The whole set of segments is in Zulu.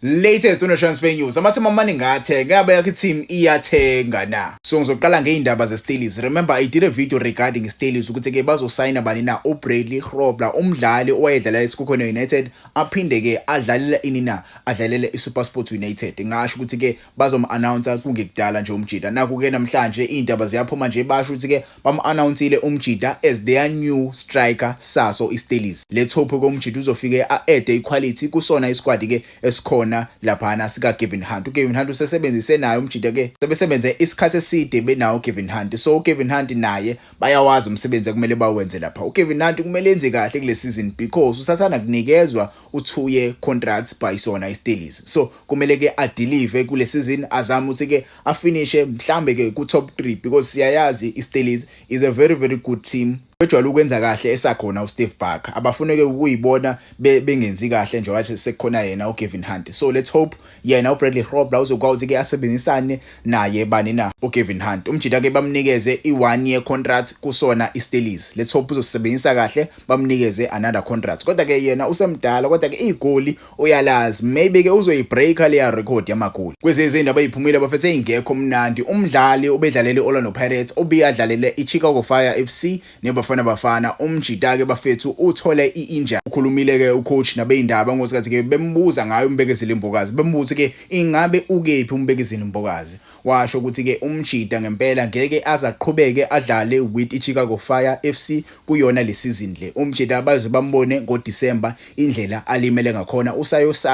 Latest on transfer news. Amateam amaningi athenga, ngabe yakho team iyathenga na? So ngizoqala ngeindaba zeStellies. Remember, I did a video regarding Stellies ukuthi ke bazosayina bani na uBradley Grobler, umdlali owayedlalela iSekhukhune United, aphinde ke adlalela ini na, adlalele iSuperSport United. Ngasho ukuthi ke bazom-announce kungekudala nje umjida. Naku ke namhlanje indaba ziyaphuma nje, basho ukuthi ke bam-announcile umjida as their new striker saso iStellies. Let's hope ke umjida uzofike a-add equality kusona isquad ke esikhona laphana sika Gavin Hunt. uGavin Hunt usesebenzise naye umjida ke, sebesebenze isikhathi eside benawo uGavin Hunt. So uGavin Hunt naye bayawazi umsebenzi ekumele bawenze lapha. uGavin Hunt kumele enze kahle kule season because usathanda kunikezwa u2 year contract by sona iStellies. So kumele ke adeliver kule season, azame ukuthi ke afinishe mhlambe ke ku top 3 because siyayazi iStellies is a very, very good team. Bejwayele ukwenza kahle esakhona uSteve Barker. Abafuneke ukuyibona bengenzi kahle nje wathi sekukhona yena uGavin Hunt. So let's hope yena uBradley Grobler uzokwazi ke asebenzisane naye bani na uGavin Hunt. Umjida ke bamnikeze i1 year contract kusona iStellies. Let's hope uzosebenzisa kahle, bamnikeze another contract. Kodwa ke yena usemdala, kodwa ke igoli uyalazi, maybe ke uzoyibreaka leya record yamagoli. Kwezinye izindaba eziphumile bafethe ingekho mnandi, umdlali obedlalela iOrlando Pirates, obiyadlalele iChicago Fire FC neBafana Bafana, umjida ke bafethu uthole iinjury. Ukhulumile ke ucoach nabezindaba ngosikhathi ke bembuza ngayo uMbekezeli Mbokazi, bembuza ke ingabe ukephi uMbekezeli Mbokazi. Washo ukuthi ke umjida ngempela ngeke azaqhubeke adlale with iChicago Fire FC kuyona le season le. Umjida baze bambone ngoDecember indlela alimele ngakhona,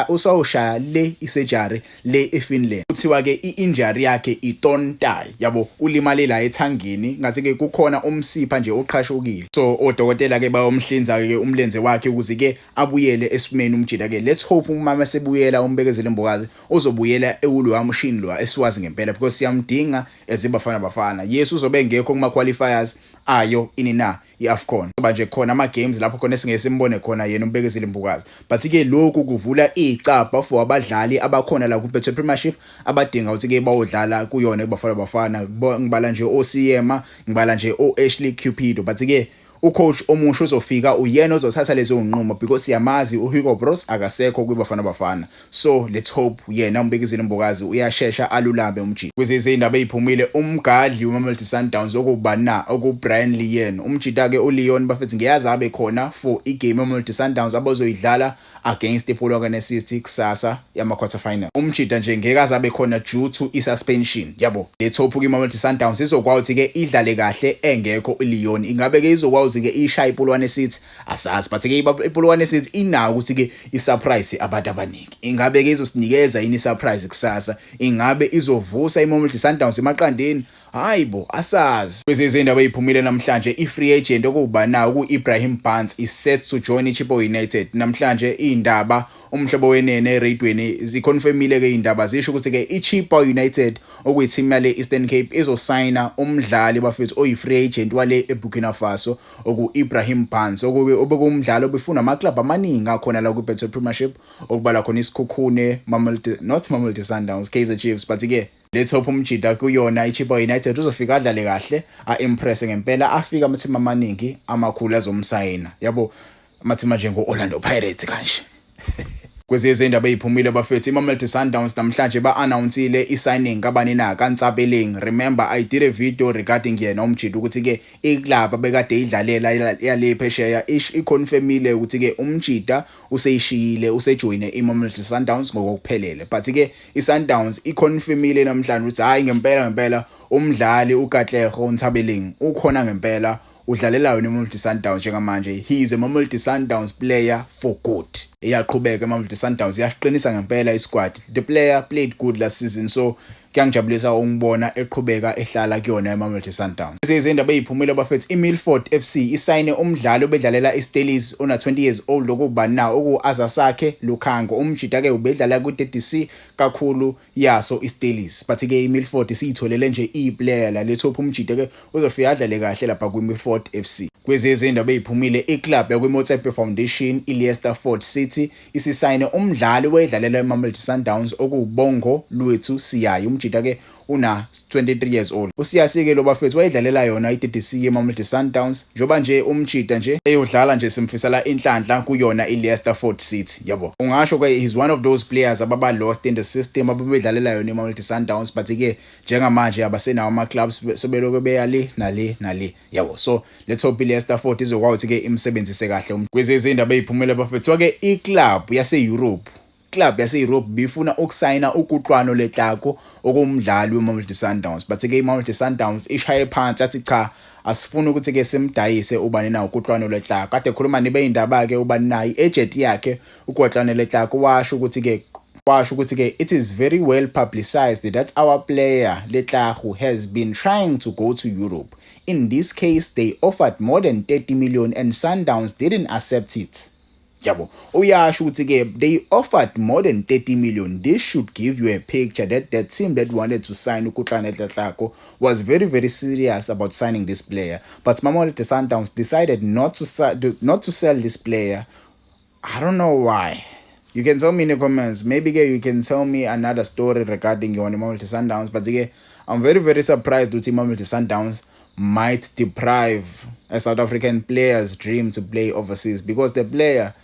usayoshaya le isurgery le eFinland. Kuthiwa ke i-injury yakhe i-torn thigh yabo, ulimale la ethangeni, ngathi ke kukhona umsipha nje oqhashukile. So odokotela ke bayomhlinza ke umlenze wakhe ukuze ke abuyele esimeni umjida ke. Let's hope uma sebuyela uMbekezeli Mbokazi uzobuyela ekulowa mshini lo esiwazi ngempela because siyamdinga as iBafana Bafana. Yes, uzobe engekho kuma qualifiers ayo ini na iAfcon, kuba nje khona ama games lapho khona esingeke simbone khona yena uMbekezeli Mbokazi, but ke lokhu kuvula icabha for abadlali abakhona la ku-Betway Premiership abadinga ukuthi ke bawudlala kuyona kuBafana Bafana. Ngibala nje oCM, ngibala nje oAshley Cupido, but ke ucoach omusha uzofika, uyena ozothatha lezo nqumo because siyamazi uHugo Broos akasekho kwiBafana Bafana. So let's hope yena uMbekezeli Mbokazi uyashesha alulame umjida. Kwezinye izindaba eziphumile, umgadli weMamelodi Sundowns okuba na okuBrayan Leon, umjida ke uLeon bafethu ngiyazi abe khona for igame yeMamelodi Sundowns abazoyidlala against iPolokwane City kusasa yama quarter final. Umjida nje ngeke azabe khona due to isuspension yabo. Let's hope ke iMamelodi Sundowns izokwazi ke idlale kahle engekho uLeon. Ingabe ke izokwazi ke ishaye iPolokwane City? Asazi, but ke iPolokwane City inawo ukuthi ke isurprise abantu abaningi. Ingabe ke izosinikeza yini isurprise kusasa? Ingabe izovusa iMamelodi Sundowns emaqandeni? Hayibo, asazi. Kwezinye izindaba eziphumile namhlanje, i-free agent okuba nawo ku-Ibrahim Barnes is set to join iChippa United. Namhlanje indaba Umhlobo Wenene eradweni ziconfirmile ke indaba, zisho ukuthi ke iChippa United, okuyiteam yale Eastern Cape, izosayina umdlali bafethu oyi-free agent wale eBurkina Faso oku-Ibrahim Barnes, okube obekumdlali obefuna amaclub amaningi akhona la ku-Betway Premiership, okubala khona iSekhukhune, Mamelodi, not Mamelodi Sundowns, Kaizer Chiefs, but ke let's hope umjida kuyona iChippa United uzofika adlale kahle, a-impress ngempela, afika amathim amaningi amakhulu azomsayina yabo, amathim njengo-Orlando Pirates kanje. Kwezinye izindaba eziphumile bafethu, iMamelodi Sundowns namhlanje ba-announcile i-signing kabani na kaNtsabeleng. Remember, I did a video regarding yena umjida ukuthi ke iclub abekade idlalela yale phesheya iconfirmile ukuthi ke umjida useyishiyile, usejoyine iMamelodi Sundowns ngokuphelele, but ke iSundowns iconfirmile namhlanje ukuthi hayi, ngempela ngempela umdlali uKatlego Ntsabeleng ukhona ngempela, udlalela yona iMamelodi Sundowns njengamanje. He is a Mamelodi Sundowns player for good. Iyaqhubeka iMamelodi Sundowns, iyaqinisa ngempela isquad. The player played good last season, so kuyangijabulisa ukubona eqhubeka ehlala kuyona iMamelodi Sundowns. Ezinye izindaba eziphumile bafethu, iMilford FC isayine umdlali obedlalela iStellies ona 20 years old okuba na oku-Azasakhe Lukhango. Umjida ke ubedlala ku-DDC kakhulu yaso iStellies, but ke iMilford isiyitholele nje iplayer la. Let's hope umjida ke uzofika adlale kahle lapha kwiMilford FC. Kwezinye izindaba eziphumile, iclub yakwiMotsepe Foundation iLeicester Ford City isisayine umdlali wayedlalela iMamelodi Sundowns okuwuBongo Lwethu Siyayi. Umjida ke Una 23 years old uSiyasi-ke lo, bafethu. Wayedlalela yona i-DDC yeMamelodi Sundowns. Njengoba nje umjida nje eyodlala nje, simfisela inhlanhla kuyona i-Leicester Ford City, yabo. Ungasho ke he's one of those players ababa lost in the system, ababedlalela yona iMamelodi Sundowns, but ke njengamanje abasenawo ama-clubs, sebelokhu beya le nale nale, yabo. So let's hope i-Leicester Ford izokwazi ukuthi-ke imsebenzise kahle. Kwezezi indaba ey'phumele, bafethu, ke i-club yase-Europe, club yase-Europe bifuna ukusayina uKutlwano Letlhaku, okuwumdlali weMamelodi Sundowns, but ke iMamelodi Sundowns ishaye phansi, athi cha, asifuni ukuthi ke simdayise ubani na uKutlwano Letlhaku. Kade khuluma nibe indaba ke ubani na i-agent yakhe uKutlwano Letlhaku, washo ukuthi ke it is very well publicized that our player Letlhaku has been trying to go to Europe. In this case, they offered more than 30 million and Sundowns didn't accept it, yabo. Uyasho ukuthi ke they offered more than 30 million. This should give you a picture that the team that wanted to sign uKutlwano Letlhaku was very, very serious about signing this player, but Mamelodi Sundowns decided not to sell this player. I don't know why. You can tell me in the comments. Maybe ke you can tell me another story regarding yona Mamelodi Sundowns, but ke I'm very, very surprised ukuthi Mamelodi Sundowns might deprive a South African player's dream to play overseas, because the player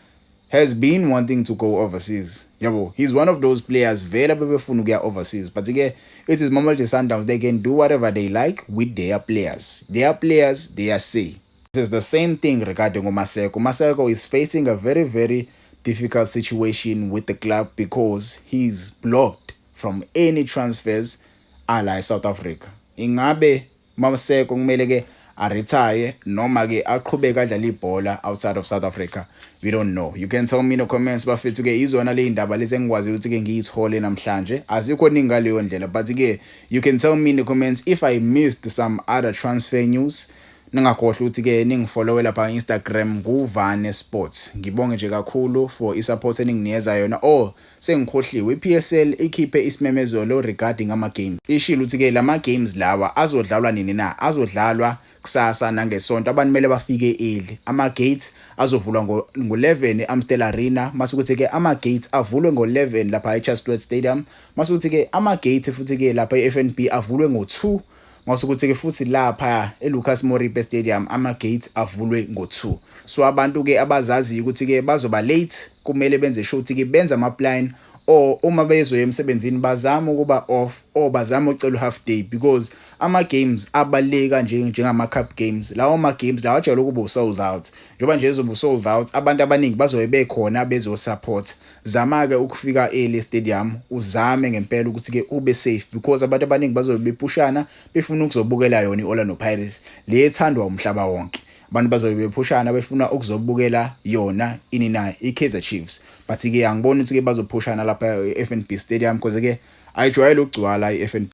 has been wanting to go overseas, yabo. He's one of those players vele bebefuna ukuya overseas, but ke it is Mamelodi Sundowns. They can do whatever they like with their players, their players, their say. It is the same thing regarding uMaseko. Maseko is facing a very, very difficult situation with the club because he's blocked from any transfers ala eSouth Africa. Ingabe Maseko kumele ke a-retire noma ke aqhubeke adlale ibhola outside of South Africa? We don't know. You can tell me in the comments, bafethu. Ke izona le indaba lezi engikwazi ukuthi ke ngiyithole namhlanje, azikho ningi ngaleyo ndlela, but ke you can tell me in the comments if I missed some other transfer news. Ningakhohlwa ukuthi ke ningifollowe lapha Instagram, nguvane Sports. Ngibonge nje kakhulu for i-support eninginikeza yona. Oh, sengikhohliwe, iPSL ikhiphe isimemezelo regarding ama games. Ishilo ukuthi ke lama games lawa azodlalwa nini na? Azodlalwa kusasa nangesonto. Abantu kumele bafike early. Ama gates azovulwa ngo-11 eAmstel Arena, mase ukuthi ke ama gates avulwe ngo-11 lapha eChatsworth Stadium, mase ukuthi ke ama gates futhi ke lapha eFNB avulwe ngo-2, mase ukuthi ke futhi lapha eLucas Moripe Stadium ama gates avulwe ngo-2. So abantu ke abazaziyo ukuthi ke bazoba late, kumele benze sure ukuthi ke benza ama plan, or uma bezoya emsebenzini bazama ukuba off or bazama ucela half day, because ama games abaleka kanje njengama cup games lawo. Ma games lawa ajwayele ukuba sold out. Njengoba nje ezobe sold out, abantu abaningi bazobe bekhona bezo support. Zama ke ukufika early stadium, uzame ngempela ukuthi ke ube safe, because abantu abaningi bazobe bephushana befuna ukuzobukela yona iOrlando Pirates le ethandwa umhlaba wonke. Abantu bazobe bephushana befuna ukuzobukela yona ini na iKaizer Chiefs, but ke angiboni ukuthi ke bazophushana lapha eFNB Stadium, because ke ayijwayele ukugcwala iFNB.